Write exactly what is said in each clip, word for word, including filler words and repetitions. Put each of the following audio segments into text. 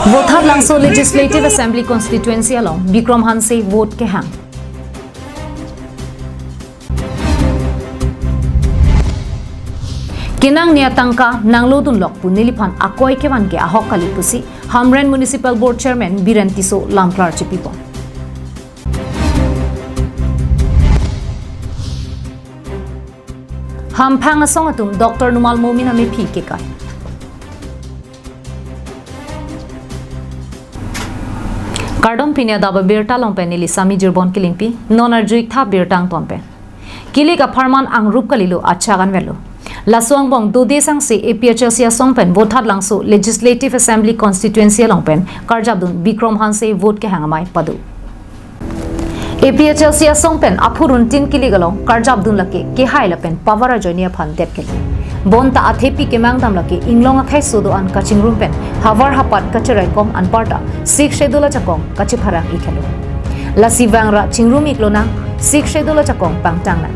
Vothatlangso Legislative Assembly Constituency along Bikram Hanse vote kehang. Kenangne atangka nanglodunlok pu neliphan akoi kevan ke ahok kali pusi Hamren Municipal Board Chairman Biren Tisso lamklar chipipon. Hamphang asong atum Doctor Numal Momin amephi kekai. Kardom, pini adap abirta along pen neli Sami Jirbon Kilingpi, non arjuik tha birta angton pen. Kilik apharman angrup kalilo, achak anvetlo. Laso angbong dode sangse A P H L C asong pen Vothatlangso Legislative Assembly Constituency along pen karjapdun Bikram Hanse vote kehang amei pado. A P H L C asong pen aphurun tin kilik along karjapdun lake kehai lapen pavar ajoine aphan det kele. Bonta athepi kemang dam lake inglong akhei sodo an kachingrum pen havar hapat kacheraikom anparta Sixth Schedule ajakong kachepharang ikhelo. Lasi vangra chingrum iklonang, Sixth Schedule ajakong pangtangnang.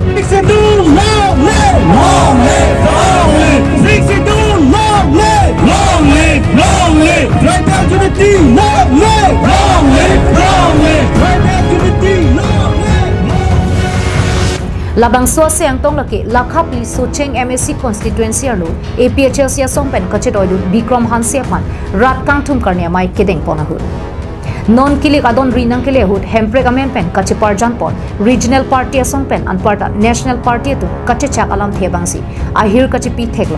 Sixth Schedule long live! Long live! Long live! Sixth Schedule long live! Long live! Long live! Tribal unity long live! Long live! Long live! Tribal unity long live! Labangso ase angtong lake Lakha Phli Socheng M A C constituency arlo A P H L C asong pen kachetoidun Bikram Hanse aphan rat kangthum karne amei kedengpon ahut. Non kilik adon ri nangkele ahut Hemprek amen pen kacheparjan pon regional party asong pen anparta national party atum kachechak alamthe abangsi ahir kachepi theklo.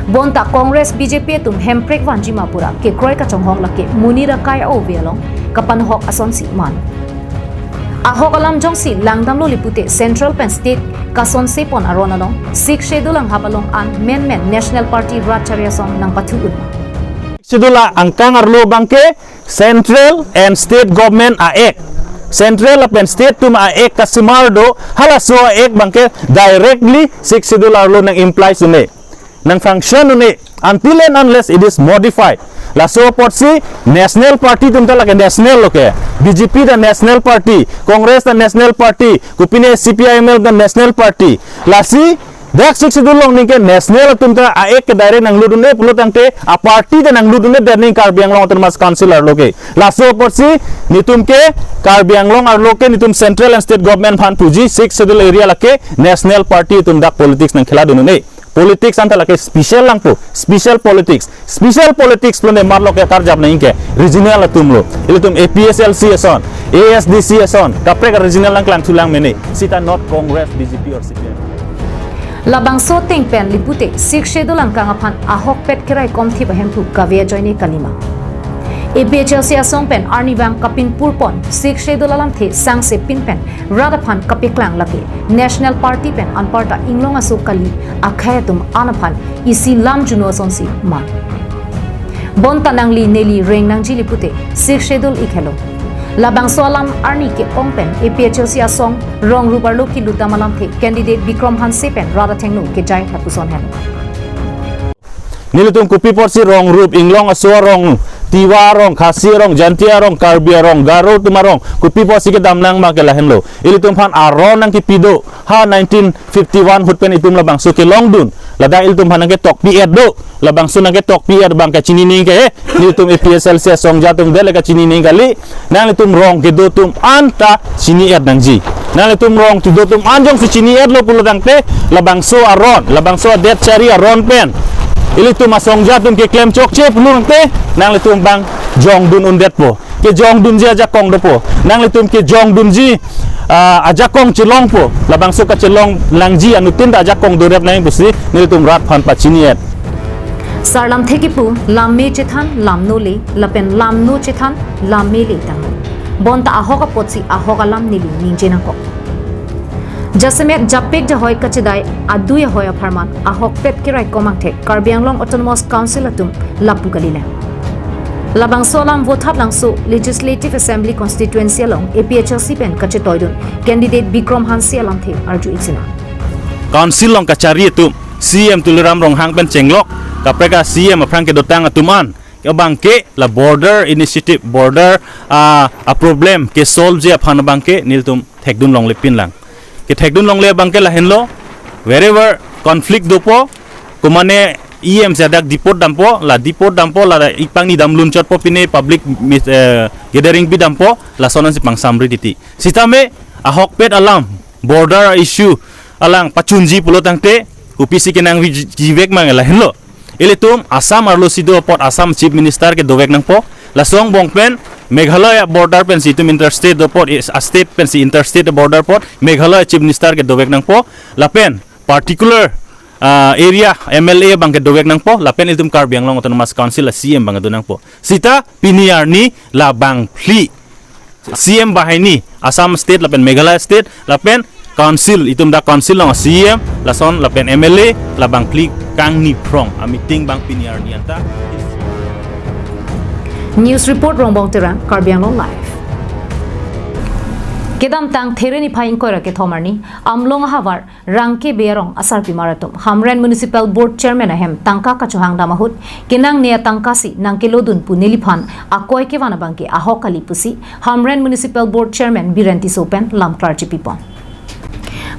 Bonta Congress B J P atum Hemprek vanji ma pura kekroi kachonghong lake monit akai ove along kapanhok asonsi man. Ahok alam jongsi langdamlo lipute central pen state kasonse pon aron along Sixth Schedule anghap along an menmen national party rat chari asong nangpathu un. Schedule angkang arlo abangke Central and State Government a-Act. Central lapen State atum a-Act kasimar do, halaso a-Act abangke directly Sixth Schedule arlo nang-imply un-e, nang-function un-e, until and unless it is modified. Laso apotsi national party atum ta lake national lo ke. B J P ta national party, Congress ta national party, kopine C P I M L ta national party. Lasi dak Sixth Schedule along ningke national atum ta a-Act ke direct nanglut un-e pulo tangte a-party ta nanglut un-e, dak ning Karbi Anglong Autonomous Council arlo ke. Laso apotsi netum ke Karbi Anglong arlo ke netum central and state government aphan puji Sixth Schedule area lake national party atum dak politics nangkheladun un-e. Politics anta lake special langpo, special politics. Special politics pulote marlo ke karjap nangke regional atum lo. Ilitum A P H L C ason, A S D C ason, kaprek regional nangklang thulang mene. Sita not Congress, B J P or C P I M. Labangso ateng pen lipute Sixth Schedule angkang aphan ahokpet keraikom thip ahemphu kave ajoine kalima. A P H L C asong pen arnivang kapinpur pon Sixth Schedule alamthe sangse pin pen rat aphan kapeklang lake national party pen anparta inglong aso kali akhei atum an aphan isi lam juno asonsi man. Bonta nangli neli reng nangji lipute Sixth Schedule ikhelo. Labangso alam arni ke-ong pen A P H L C asong rong rup arlo kilut dam alamthe candidate Bikram Hanse pen rat athengno kejai lapuson helo. Nelitum kopi apotsi rong rup, inglong aso arong, Tiwa arong, Khasi arong, Jaintia arong, Karbi arong, Garo atum arong, kopi apotsi kedam nang abangke lahenlo. Ilitum aphan aron nangkipi do, ha nineteen fifty-one ahut pen itum labangso kelongdun. Ladak ilitum aphan nangketokpi-et do, labangso nangketokpi-et abang kachini nangji ke, eh, nelitum A P H L C asongja atum dele kachini nangji kali. Nanglitum rong kedo atum anta chini-et nangji. Nanglitum rong kedo atum an jongsi chini-etlo pulo tangte labangso aron, labangso adet chari aron pen ilitum asongja atum keklem chokche pulo tangte nanglitum abang jongdun undetpo. Kejongdunji ajakong dopo. Nanglitum kejongdunji, ah, ajakong chelongpo. Labangso kachelong nangji anuttin ta ajakong dorep nang pusi nelitum rat aphan pachini-et. Sarlamthe kipu, lam me chethan, lam no le, lapen lam no chethan, lam me le tang. Bonta ahok apotsi ahok alam neli ningje nangkok. Jasemet japik jahoi kachedai adui ahoi apharman ahokpet keraikom angthek Karbi Anglong Autonomous Council atum lapu kalilang. Labangso alam Vothatlangso Legislative Assembly Constituency along A P H L C pen kachetoidun candidate Bikram Hanse alamthe arju-ik sinang. Council along kachari atum, C M Tuliram Ronghang pen chenglok, kaprek a-C M aphrang kedotang atum an, abangke la border initiative, border, ah, a-problem kesolveji aphan abangke nelitum thekdun longle pinlang. Kethekdun longle abangke lahenlo, wherever conflict dopo, komane E M si adak deport dampo, la deport dampo, la ipang ni dam lunchotpo pine public mis-, eh, gathering pi dampo, lason ansi pangsamri titi. Sitame ahokpet alam, border issue alang pachunji pulo tangte, kopisi kenangji vek mang lahenlo. Ilitum Assam arlo si do apot Assam Chief Minister kedovek nangpo, lason angbong pen Meghalaya border pensi itum interstate do apot, is a state pensi interstate border apot, Meghalaya Chief Minister kedovek nangpo, lapen particular, ah, area M L A abang kedovek nangpo, lapen itum Karbi Anglong Autonomous Council a C M abang kedo nangpo. Sita pini arni labang phli C M banghini, Assam State lapen Meghalaya State lapen Council, itum dak Council along C M, lason lapen M L A, labang phli kangni phrong a meeting abang pini arni anta. News report, Rongbong Terang, Karbi Anglong Live. Kedamtang There niphai ingkoi ra kethom arni, Amlong ahavar Rangke Bey arong asarpimar atum Hamren Municipal Board Chairman ahem tangka kachohang dam ahut, kenangne atangka si nangkelodun pu neliphan akoi kevan abangke ahok kali pusi Hamren Municipal Board Chairman Biren Tisso pen lamklar chipipon.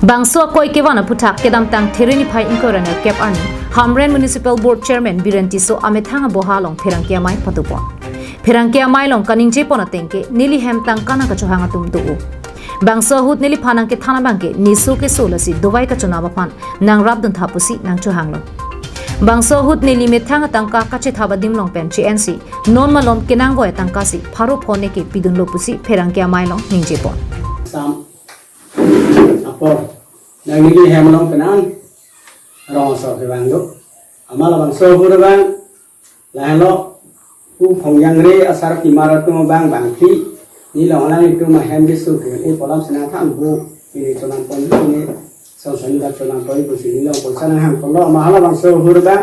Bangso akoi kevan aphuthak kedamtang There niphai ingkoi ra nerkep arni Hamren Municipal Board Chairman Biren Tisso amethang aboha along pherangke amei patupon. Pherangke amei along kaningjepon atengke neli hem tangka nangkachohang atum do-o. Bangso ahut neliphan nangkethan abangke neso keso lasi dovai kachonam aphan nangrapdun tha pusi nangchohanglo. Bangso ahut neli methang atangka kachethap adim along pen che-ensi, non malom kenangvoi atangka si pharo pho neke pidunlo pusi pherangke amei along ningjepon. Sam apor, nang neli hem along penang rong asor kevang do. Amat labangso ahut abang, lahenlo, pu Phongjangre asarpimar atum abang bangphli, nelilong alanglitum ahem keso ke, e polam senang than bu, neli chonangpon, neli sonsani dak chonangpon, pusi nelilong poisa nanghangponlo, amat halabangso ahut abang,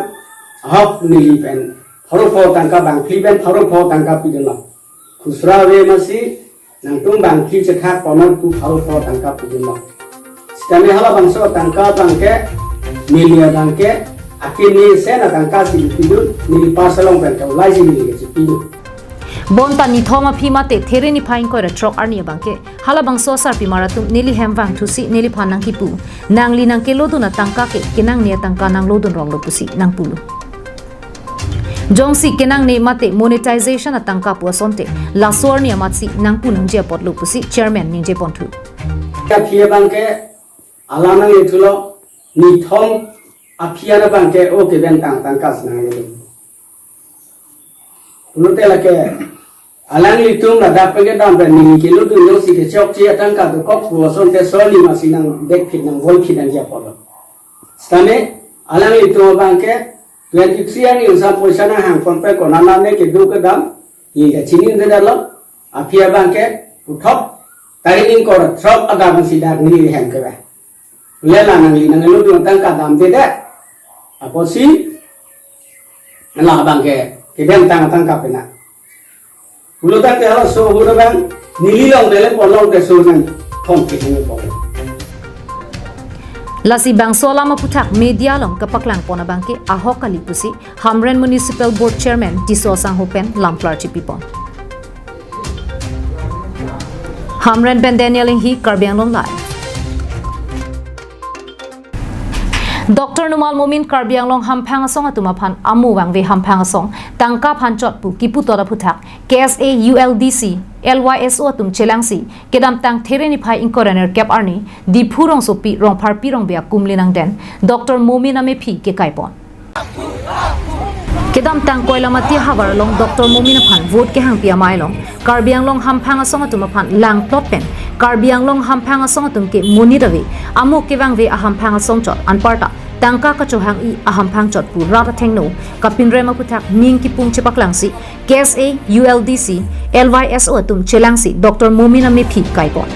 ahok neli pen pharo pho tangka, bangphli pen pharo pho tangka pidunlo. Khusra ave masi, nangtum bangphli chethak ponot pu pharo pho tangka pidunlo. Sitame halabangso atangka abangke, neli abangke, akimi sen atangka si pidun, neli parcel along pen ke ulai si neli kachipidun. Bonta nithom aphi mate There niphai ingkoi ra throk arni abangke, halabangso asarpimar atum neli hem vangthusi neliphan nangkipu, nangli nangkelodun atangka ke, kenangne atangka nanglodun ronglo pusi nangpulo. Jongsi kenangne mate monetization atangka pu asonte, laso arni amatsi nangpu nangji apotlo pusi chairman ningjeponthu. Aphi abangke alam nangthulo, nithom aphi abangke o kedamtang atangka si nanglo. Pulote lake alanglitum ladak pen kedam pen neli kelodun jongsi kechokche atangka dokok pu asonte soni masi nangdekphit nangvolphit nangji apotlo. Sitame alanglitum abangke twenty-three arni usam poisa nanghangpon pen konat nane kedo kedam, neli kachinidetlo, aphi abangke puthot tarik ingkoi ra throk adap si dak neli hem kevang. Lela nangli nanglodun atangka damdedet. Apotsi, la abangke, kedamtang atangka penang. Pulo tangte halaso ahut abang, nelilong dele ponlong ke sur nangthom ke nangpon. Lasi bangso alam aphuthak media along kepaklangpon abangke ahok kali pusi Hamren Municipal Board Chairman Tisso asangho pen lamklar chipipon. Hamren pen Daniel Inghi, Karbi Anglong Live. Doctor Numal Momin Karbi Anglong hamphang asong atum aphan amo vangve hamphang asong tangka aphan chot pu kiputot aphuthak K S A U L D C, L Y S O atum chelangsi, kedamtang There niphai ingkoi ra nerkep arni, Diphu rongsopi Rongpharpi Rongbe akumli nangden, Doctor Momin amephi kekaipon. Kedamtang Koilamati ahavar along Doctor Momin aphan vote kehangpi amei along, Karbi Anglong hamphang asong atum aphan langplot pen, Karbi Anglong hamphang asong atum ke monit ave, amo kevangve ahamphang asong chot, anparta tangka kachohang-i ahamphang chot pu rat athengno kapinrem aphuthak ning kipung chepaklangsi, K S A U L D C, L Y S O atum chelangsi Doctor Momin amephi kaipon.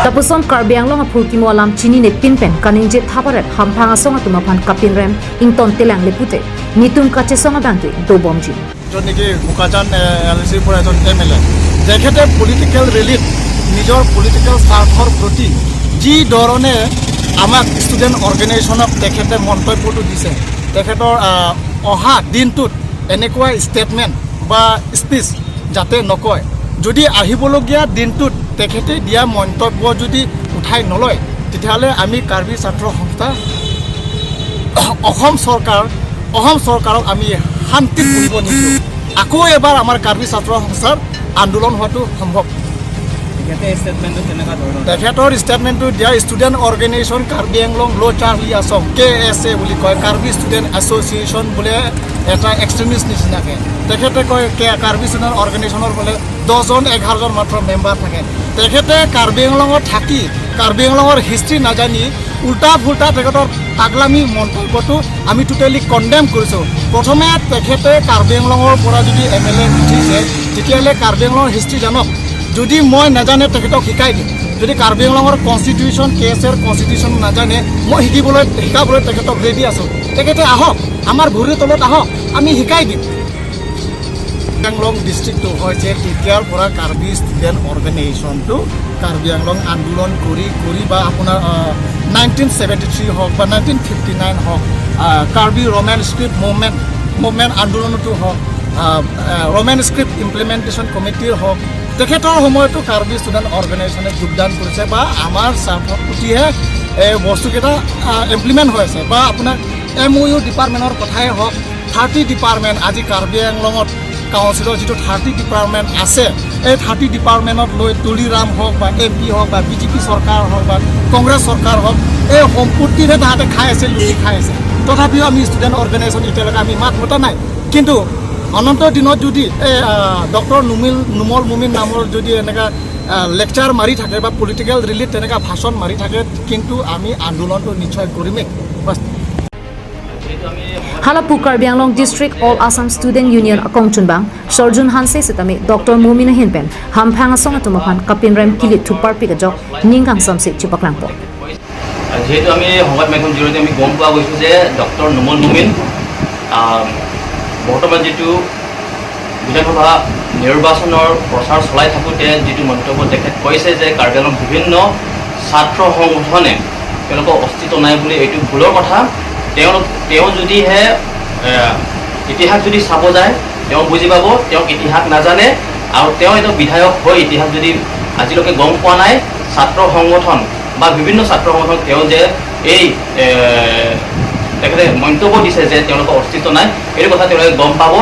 Lapuson Karbi Anglong aphurkimo alam chinine pinpen kaningje thaparet hamphang asong atum aphan kapinrem ingtontelang le pute, netum kachesong abangke dobomji. এজন নেকি বোকাজান, এ, এল এ চিৰ পৰা এজন M L এ। তেখেতে পলিটিকেল ৰেলীত নিজৰ পলিটিকেল স্বাৰ্থৰ প্ৰতি যি ধৰণে আমাক ষ্টুডেণ্ট অৰ্গেনাইজেশ্যনক তেখেতে মন্তব্যটো দিছে, তেখেতৰ, আহ, অহা দিনটোত এনেকুৱা ষ্টেটমেণ্ট বা স্পিচ যাতে নকয়। যদি আহিবলগীয়া দিনটোত তেখেতে দিয়া মন্তব্য যদি উঠাই নলয়, তেতিয়াহ'লে আমি কাৰ্বি ছাত্ৰ সংস্থা অসম চৰকাৰ, অসম চৰকাৰক আমি শান্তিত বহিব নিদিওঁ। আকৌ এবাৰ আমাৰ কাৰ্বি ছাত্ৰ সংস্থাৰ আন্দোলন হোৱাটো সম্ভৱ। তেখেতে ষ্টেটমেণ্টটো কেনেকুৱা ধৰণৰ? তেখেতৰ ষ্টেটমেণ্টটো দিয়া ষ্টুডেণ্ট অৰ্গেনাইজেশ্যন কাৰ্বি আংলং লো চাৰ্লি আছং, কে এছ এ বুলি কয়, কাৰ্বি ষ্টুডেণ্ট এছ'চিয়েশ্যন বোলে এটা এক্সট্ৰিমিষ্ট নিচিনাকে। তেখেতে কয় কে-, কাৰ্বি ষ্টুডেণ্ট অৰ্গেনাইজেশ্যনৰ বোলে দহজন এঘাৰজন মাত্ৰ মেম্বাৰ থাকে। তেখেতে কাৰ্বি আংলঙত থাকি কাৰ্বি আংলঙৰ হিষ্ট্ৰী নাজানি উল্টা ফুল্টা তেখেতৰ পাগলামি মন্তব্যটো আমি টোটেলি কণ্ডেম কৰিছোঁ। প্ৰথমে তেখেতে কাৰ্বি আংলঙৰ পৰা যদি এম এল এ উঠিছে, তেতিয়াহ'লে কাৰ্বি আংলঙৰ হিষ্ট্ৰী জানক। যদি মই নাজানে তেখেতক শিকাই দিম। যদি কাৰ্বি আংলঙৰ কনষ্টিটিউশ্যন, কে এছ এৰ কনষ্টিটিউশ্যন নাজানে, মই শিকিবলৈ, শিকাবলৈ তেখেতক ৰেডি আছোঁ। তেখেতে আহক, আমাৰ ভৰিৰ তলত আহক, আমি শিকাই দিম। আংলং ডিষ্ট্ৰিক্টটো হৈছে তেতিয়াৰ পৰা কাৰ্বি ষ্টুডেণ্ট অৰ্গেনাইজেশ্যনটো কাৰ্বি আংলং আন্দোলন কৰি কৰি বা আপোনাৰ, আহ, নাইনটিন ছেভেণ্টি থ্ৰী হওক বা নাইনটিন ফিফটি নাইন হওক, আহ, Karbi Roman script movement, movement আন্দোলনতো হওক, আহ, আহ, ৰোমান স্ক্ৰিপ্ট ইমপ্লিমেণ্টেশ্যন কমিটিৰ হওক, তেখেতৰ সময়তো কাৰ্বি ষ্টুডেণ্ট অৰ্গেনাইজেশ্যনে যোগদান কৰিছে বা আমাৰ স্বাৰ্থৰ প্ৰতিহে এই বস্তুকেইটা, আহ, ইমপ্লিমেণ্ট হৈ আছে বা আপোনাৰ এম অ' ইউ ডিপাৰ্টমেণ্টৰ কথাই হওক, থাৰ্টি ডিপাৰ্টমেণ্ট, আজি কাৰ্বি আংলঙত কাউন্সিলৰ যিটো থাৰ্টি ডিপাৰ্টমেণ্ট আছে, এই থাৰ্টি ডিপাৰ্টমেণ্টত লৈ তুলিৰাম হওক বা এম পি হওক বা বি জে পি চৰকাৰ হওক বা কংগ্ৰেছ চৰকাৰ হওক, এই সম্পত্তিৰে তাহাঁতে খাই আছে, লুটি খাই আছে। তথাপিও আমি ষ্টুডেণ্ট অৰ্গেনাইজেশ্যন এতিয়ালৈকে আমি মাত মতা নাই। কিন্তু অনন্ত দিনত যদি এই, আহ, ডক্টৰ নুমিল, নুমল মুমিন নামৰ যদি এনেকা, আহ, লেকচাৰ মাৰি থাকে বা পলিটিকেল ৰিলিত তেনেকা ভাষণ মাৰি থাকে, কিন্তু আমি আন্দোলনটো নিশ্চয় কৰিমেই। বাছ। Hala pu Karbi Anglong District All Assam Student Union akongchunbang Sorjun Hanse setame Doctor Momin ahin pen hamphang asong atum aphan kapinrem kilit thuparpik ajok ning kangsam si chupaklangpo. যিহেতু আমি সংবাদ মাধ্যম জৰিয়তে আমি গম পোৱা গৈছোঁ যে ডক্টৰ নুমল মুমিন, আহ, বৰ্তমান যিটো বিধানসভা নিৰ্বাচনৰ প্ৰচাৰ চলাই থাকোঁতে যিটো মন্তব্য তেখেত কৈছে যে কাৰ্বি আংলং বিভিন্ন ছাত্ৰ সংগঠনে তেওঁলোকৰ অস্তিত্ব নাই বুলি, এইটো ভুলৰ কথা। তেওঁলোক, তেওঁ যদিহে, এ, ইতিহাস যদি চাব যায়, তেওঁ বুজি পাব, তেওঁ ইতিহাস নাজানে আৰু তেওঁ এজন বিধায়ক হৈ ইতিহাস যদি আজিলৈকে গম পোৱা নাই, ছাত্ৰ সংগঠন বা বিভিন্ন ছাত্ৰ সংগঠন তেওঁ যে এই, এ, তেখেতে মন্তব্য দিছে যে তেওঁলোকৰ অস্তিত্ব নাই, এইটো কথা তেওঁলোকে গম পাব।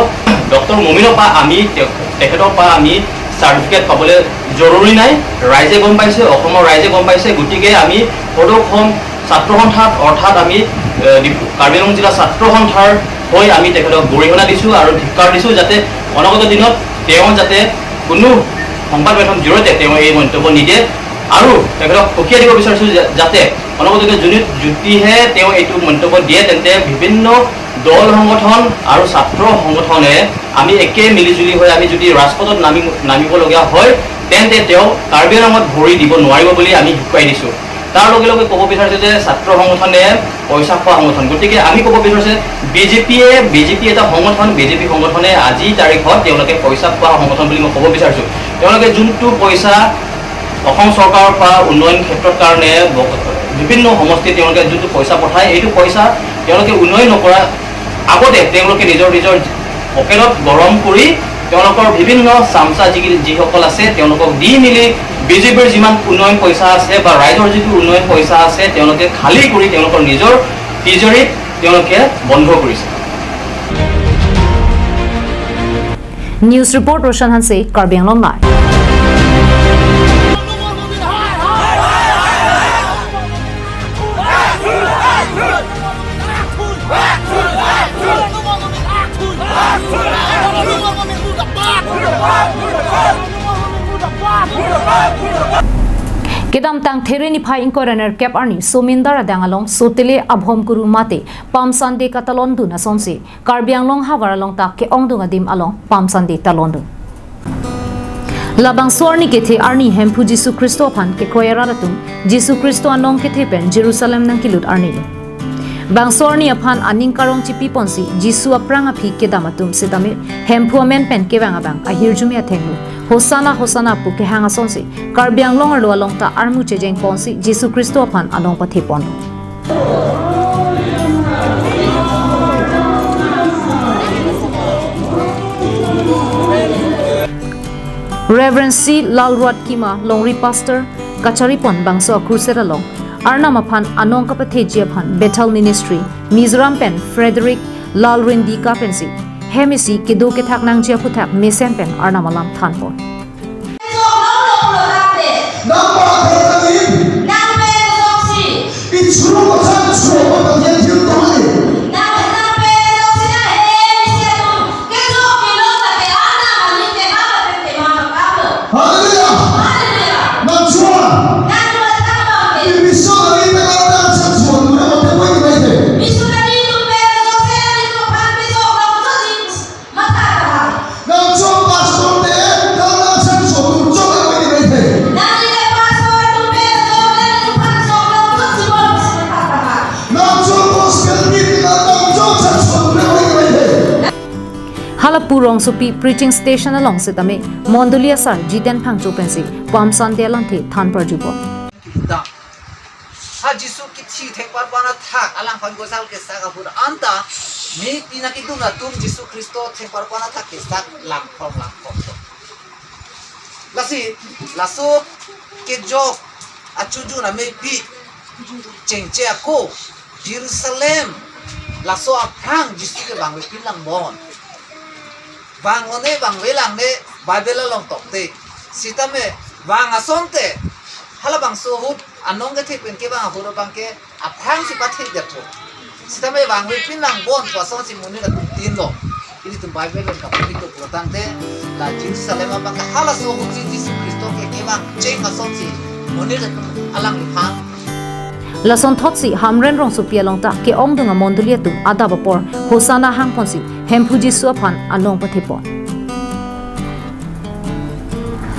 ডক্টৰ মমিনৰ পৰা আমি, তেওঁ, তেখেতৰ পৰা আমি চাৰ্টিফিকেট পাবলৈ জৰুৰী নাই। ৰাইজে গম পাইছে, অসমৰ ৰাইজে গম পাইছে। গতিকে আমি সদৌ অসম ছাত্ৰ সন্থাত, অৰ্থাৎ আমি, এ, ডিফু-, কাৰ্বি আংলং জিলা ছাত্ৰ সন্থাৰ হৈ আমি তেখেতক গৰিহণা দিছোঁ আৰু ধিক্কাৰ দিছোঁ, যাতে অনাগত দিনত তেওঁ যাতে কোনো সংবাদ মাধ্যমৰ জৰিয়তে তেওঁ এই মন্তব্য নিদিয়ে। আৰু তেখেতক সকীয়াই দিব বিচাৰিছোঁ যে, যাতে অনাগত দিনত যদি, যদিহে তেওঁ এইটো মন্তব্য দিয়ে, তেন্তে বিভিন্ন দল সংগঠন আৰু ছাত্ৰ সংগঠনে আমি একে মিলিজুলি হৈ আমি যদি ৰাজপথত নামি, নামিবলগীয়া হয়, তেন্তে তেওঁ কাৰ্বি আংলঙত ভৰি দিব নোৱাৰিব বুলি আমি দেখুৱাই দিছোঁ। তাৰ লগে লগে ক'ব বিচাৰিছোঁ যে ছাত্ৰ সংগঠনে পইচা খোৱা সংগঠন। গতিকে আমি ক'ব বিচাৰিছোঁ যে বি জে পিয়ে, বি জে পি এটা সংগঠন, বি জে পি সংগঠনে আজিৰ তাৰিখত তেওঁলোকে পইচা খোৱা সংগঠন বুলি মই ক'ব বিচাৰিছোঁ। তেওঁলোকে যোনটো পইচা অসম চৰকাৰৰ পৰা উন্নয়ন ক্ষেত্ৰত কাৰণে ব-, বিভিন্ন সমষ্টিত তেওঁলোকে যোনটো পইচা পঠায়, এইটো পইচা তেওঁলোকে উন্নয়ন নকৰা আগতে তেওঁলোকে নিজৰ নিজৰ পকেটত গৰম কৰি তেওঁলোকৰ বিভিন্ন চামচা যি, যিসকল আছে, তেওঁলোকক দি মেলি বি জে পিৰ যিমান উন্নয়ন পইচা আছে বা ৰাইজৰ যিটো উন্নয়ন পইচা আছে, তেওঁলোকে খালী কৰি তেওঁলোকৰ নিজৰ তিজৰিত তেওঁলোকে বন্ধ কৰিছে। News report, Roshan Hanse, Karbi Anglong Live. Kedamtang There niphai ingkoi ra nerkep arni Somindar adang along Sotele Abhomkuru mate Palm Sunday katalondun asonsi Karbi Anglong havar along ta ke-ongdung adim along Palm Sunday talondun. Labangso arni kethe arni Hemphu Jisu Khristo aphan kekroi arat atum Jisu Khristo anong kethe pen Jerusalem nangkelut arni lo. Bangso arni aphan aning karong chipi ponsi Jisu aphrang aphi kedam atum setame Hemphu amen pen kevang abang ahirjume athengno Hosanna Hosanna pu kehang asonsi Karbi Anglong arlo along ta armu chejeng ponsi Jisu Khristo aphan anong pathe ponlo. Reverend C Lalruat Kima, longri pastor, kacharipon bangso a-crusade along Arnam aphan anong kapatheji aphan Bethel Ministry, Mizoram pen Frederick Lalrindika pensi hem isi kedo kethak nangji aphuthak mesen pen Arnam alam thanpon. Nang ba thek nang in. Nang pe kejoksi. Ichuru ko chan churu ko Pathen thil tong ni. Nang, nang pe kejoksi nang hem isi atum. Kejok kelong la pe ana mani pe ba la pe pe ma ma kamo. Hallelujah. Hallelujah. Nang chuan. Nang chuan tang bang ke. Ipi so la ni pe ka ta chan chuan tu na ma pe ko ni mai the. Missionary tum pe kejoksi nang tum pan pe jok long jok jin. Nang chok pastor te, nang nang chan chok tu chok le koi ni nai the. Nang ni ke pastor tu pe chok le tu pan chok lo tu si bom si ta ta ha. Nang chok gospel ni te nang nang chok chan chok tu le koi ni nai the. Hala pu rongsopi preaching station along setame mondoli asar Jiten Phangcho pensi Palm Sunday along the than parjupon. Dam. Ha Jisu kithi thengparpan athak alangphan gosal kesak ahut anta mepi nangkedun atum Jisu Khristo thengparpan athak kesak langkhong langkhong. Lasi laso kejok achujun amepi chengche ako Jerusalem laso aphrang Jisu kevangvepin langbon. Vang lone vangve langne Bible along tokte. Sitame vang asonte halabangso ahut anong kethe pen kevang ahut abang ke aphrang si pathe jatho. Sitame vangvepin langbon pu asonsi monit atum tin lo. Ilitum Bible pen kapathik to pulotangte la Jerusalem abang ke halaso ahut si Jisu Khristo ke kevang cheng asonsi monit atum alangliphan. Lasonthotsi Hamren rongsopi along ta ke-ongdung amondoli atum adap apor Hosanna hangponsi Hemphu Jisu aphan anong pathepon.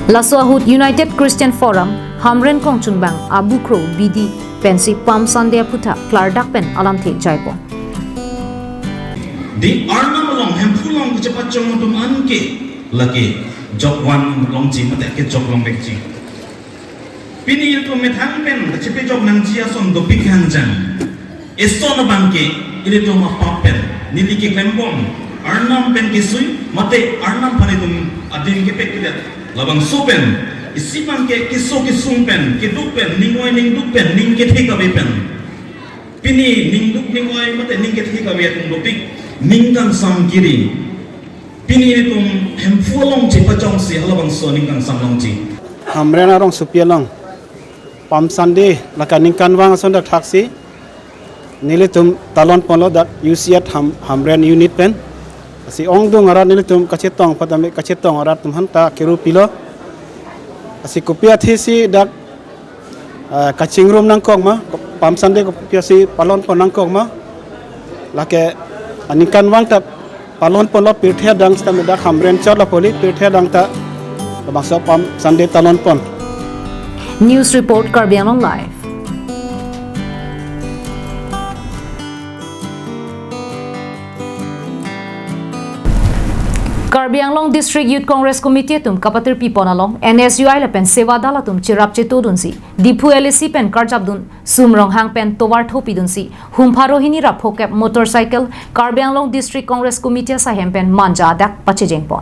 Laso ahut United Christian Forum Hamren kongchungbang abukro bidi pensi Palm Sunday aphuthak klardak pen alamthe jaipon. Di Arnam along Hemphu along kachepachong atum anke lake jokvan longji mate kejok longvekji. Pini ilitum methang pen kachepejok nangji ason dopik hangjang. Eson abang ke ilitum apap pen neli keklembom Arnam pen kesui mate Arnam aphan itum adim kepek kedet. Labangso pen isi abang ke keso kesung pen, keduk pen, ning oi ning duk pen, ning kethe kave pen. Pini ning duk ning oi mate ning kethe kave atum dopik, ning kangsam kiri. Pini ilitum Hemphu along chepachongsi halabangso ning kangsam longji. Hamren arongsopi along Palm Sunday lake ningkanvang ason dak thaksi nelitum talonponlo dak U C at Ham, Hamren unit pen. Lasi ongdung arat nelitum kachetong patame kachetong arat atum aphanta keru pilo. Lasi kopi athisi dak ah, kachingrum nangkok ma, Palm Sunday kopi asi palonpon nangkok ma. Lake aningkanvang ta palonponlo pirthe adang sitame dak Hamren chot lo poli pirthe adang ta labangso Palm Sunday talonpon. News report Karbi Anglong Live. Karbi Anglong District Youth Congress Committee atum kapatirpipon along N S U I lapen Sevadal atum cherap chetodunsi Diphu L A C pen karjapdun Sum Ronghang pen tovar thopidunsi hum pharo hini ra phokep motorcycle Karbi Anglong District Congress Committee asaihem pen manja adak pachejengpon.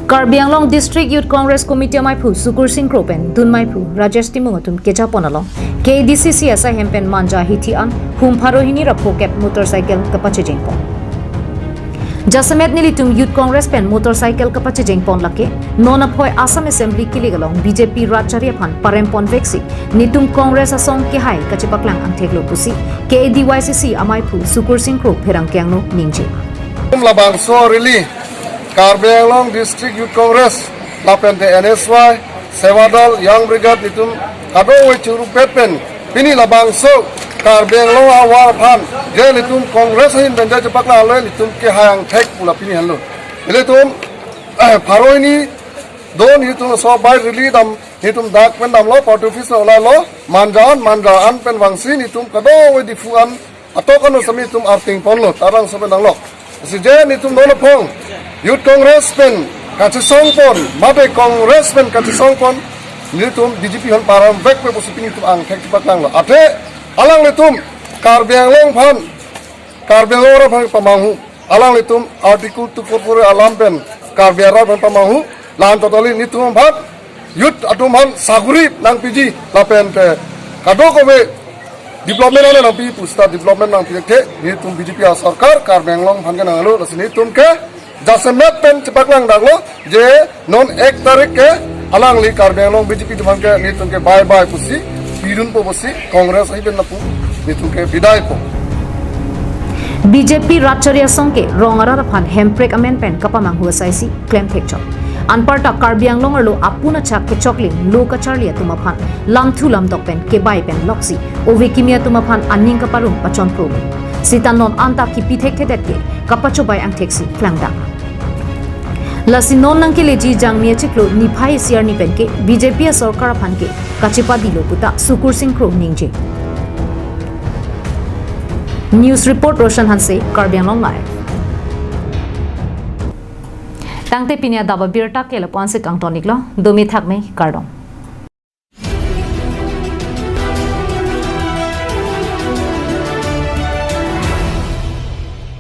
Karbi Anglong District Youth Congress Committee amaiphu Sukur Sing Kro pen dun maiphu Rajesh Timung atum kejapon along K A D C C asaihem pen manja hithi an hum pharo hini ra phokep motorcycle kapachejengpon. Jasemet nelitum Youth Congress pen motorcycle kapachejengpon lake non aphoi Assam Assembly kilik along B J P rat chari aphan paremponveksi netum Congress asong kehai kachepaklang angtheklo pusi K A D Y C C amaiphu Sukur Sing Kro pherangke angno ningje. Labangso rally Karbi Anglong District Youth Congress lapen te N S Y, Sevadal, Young Brigade netum kadokave churupet pen pini labangso Karbi Anglong ahavar aphan je netum Congress ahin pen je chepaklang lo netum kehai angthek pu la pini henlo. Netum pharo hini don netum so bai rally dam netum dak pen damlo party office lo lalo manja an manja an pen vangsi netum kadokave Diphu an atok ano sami netum arting ponlo tarang sopen danglo. Si je netum non aphong Youth Congress pen kachesongpon mate Congress pen kachesongpon netum B J P aphan paremvekpe pusi pini netum angthek chepaklanglo. Athe alanglitum Karbi Anglong aphan Karbi Anglong arat aphan pamanghu. Alanglitum Article two four four alam pen Karbi arat aphan pamanghu. Lahan totally netum aphan youth atum aphan saguri nangpiji lapen te kadokave development ana nangpi pusita development nangpi thekthe. Netum B J P asorkar Karbi Anglong aphan ke nanglo, lasi netum ke jasemet pen chepaklangdaklo je non ek tarik ke alangli Karbi Anglong B J P atum aphan ke netum ke bye bye pusi, pidunpo pusi, Congress ahin pen lapu netum ke bidaipo. B J P rat chari asong ke rong arat aphan hemprek amen pen kapamanghu asai si klem thekchok. Anparta Karbi Anglong arlo apun achak kechoklim lo kacharli atum aphan lamthu lamdok pen kebai pen loksi ove kimi atum aphan aning kaparum pachonpro. Sita non anta kipi thekthedet ke kapachobei angthek si klangdak. Lasi non nangkeleji Jangmi achiklo niphai isi arni pen ke B J P asorkar aphan ke kachepadilo puta Sukursing Kro ningje. News report Roshan Hanse, Karbi Anglong Live. Tangte pini adap abirta ke lapu-an si kangton-iklo, dome thakme, kardom.